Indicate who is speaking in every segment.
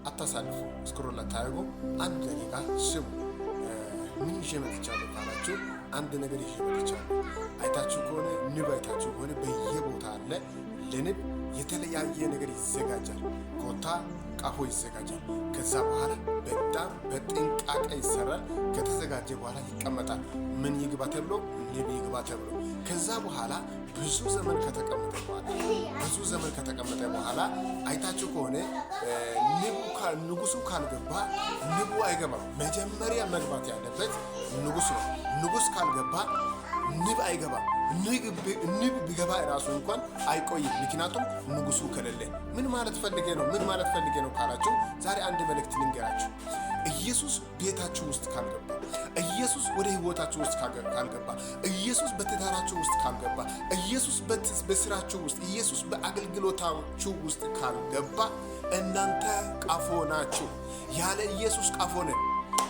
Speaker 1: አታሳልፉ፣ scroll አታደርጉ። 1 ደቂቃ ስሙ። ምን ይዤ መጥቻለሁ ካላችሁ አንድ ነገር ይዤ መጥቻለሁ። አይታችሁ ከሆነ ንብ፣ አይታችሁ ከሆነ በየቦታ አለ። ለንብ የተለያየ ነገር ይዘጋጃል። ኮታ ቀፎ ይዘጋጃል። ከዛ በኋላ በጣም በጥንቃቄ ይሰራል። ከተዘጋጀ በኋላ ይቀመጣል። ምን ይግባ ተብሎ? ንብ ይግባ ተብሎ። ከዛ በኋላ ብዙ ዘመን ከተቀመጠ በኋላ አይታችሁ ከሆነ ንቡ ንጉሱ ካልገባ ንቡ አይገባም። መጀመሪያ መግባት ያለበት ንጉስ ነው። ንጉስ ካልገባ ንብ አይገባም። ንብ ቢገባ ራሱ እንኳን አይቆይም። ምክንያቱም ንጉሱ ከሌለ። ምን ማለት ፈልጌ ነው? ምን ማለት ፈልጌ ነው ካላችሁ ዛሬ አንድ መልእክት ልንገራችሁ። ኢየሱስ ቤታችሁ ውስጥ ካልገባ፣ ኢየሱስ ወደ ህይወታችሁ ውስጥ ካልገባ፣ ኢየሱስ በትዳራችሁ ውስጥ ካልገባ፣ ኢየሱስ በስራችሁ ውስጥ፣ ኢየሱስ በአገልግሎታችሁ ውስጥ ካልገባ እናንተ ቀፎ ናችሁ። ያለ ኢየሱስ ቀፎ ነን።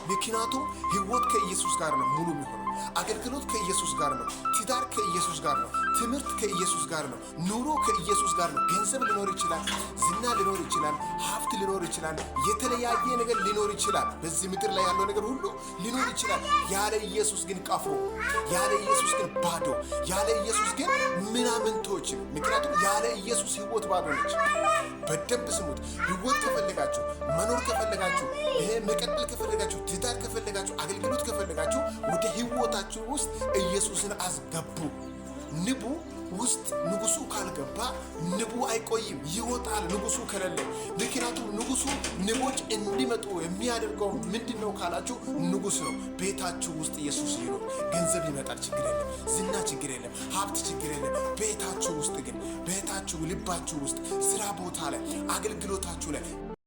Speaker 1: ምክንያቱም ህይወት ከኢየሱስ ጋር ነው ሙሉ የሚሆነው። አገልግሎት ከኢየሱስ ጋር ነው። ትዳር ከኢየሱስ ጋር ነው። ትምህርት ከኢየሱስ ጋር ነው። ኑሮ ከኢየሱስ ጋር ነው። ገንዘብ ሊኖር ይችላል። ዝና ሊኖር ይችላል። ሀብት ሊኖር ይችላል። የተለያየ ነገር ሊኖር ይችላል። በዚህ ምድር ላይ ያለው ነገር ሁሉ ሊኖር ይችላል። ያለ ኢየሱስ ግን ቀፎ፣ ያለ ኢየሱስ ግን ባዶ፣ ያለ ኢየሱስ ግን ምናምንቶች ነው። ምክንያቱም ያለ ኢየሱስ ህይወት ባዶ ነች። በደንብ ስሙት። ህይወት ከፈለጋችሁ፣ መኖር ከፈለጋችሁ፣ ይሄ መቀጠል ከፈለጋችሁ፣ ትዳር ከፈለጋችሁ፣ አገልግሎት ከፈለጋችሁ ወደ ህይወታችሁ ውስጥ ኢየሱስን አስገቡ። ንቡ ውስጥ ንጉሱ ካልገባ ንቡ አይቆይም፣ ይወጣል ንጉሱ ከሌለ። ምክንያቱም ንጉሱ ንቦች እንዲመጡ የሚያደርገው ምንድን ነው ካላችሁ ንጉስ ነው። ቤታችሁ ውስጥ ኢየሱስ ይኖር። ገንዘብ ይመጣል፣ ችግር የለም። ዝና ችግር የለም። ሀብት ችግር የለም። ቤታችሁ ውስጥ ግን፣ ቤታችሁ ልባችሁ ውስጥ፣ ስራ ቦታ ላይ፣ አገልግሎታችሁ ላይ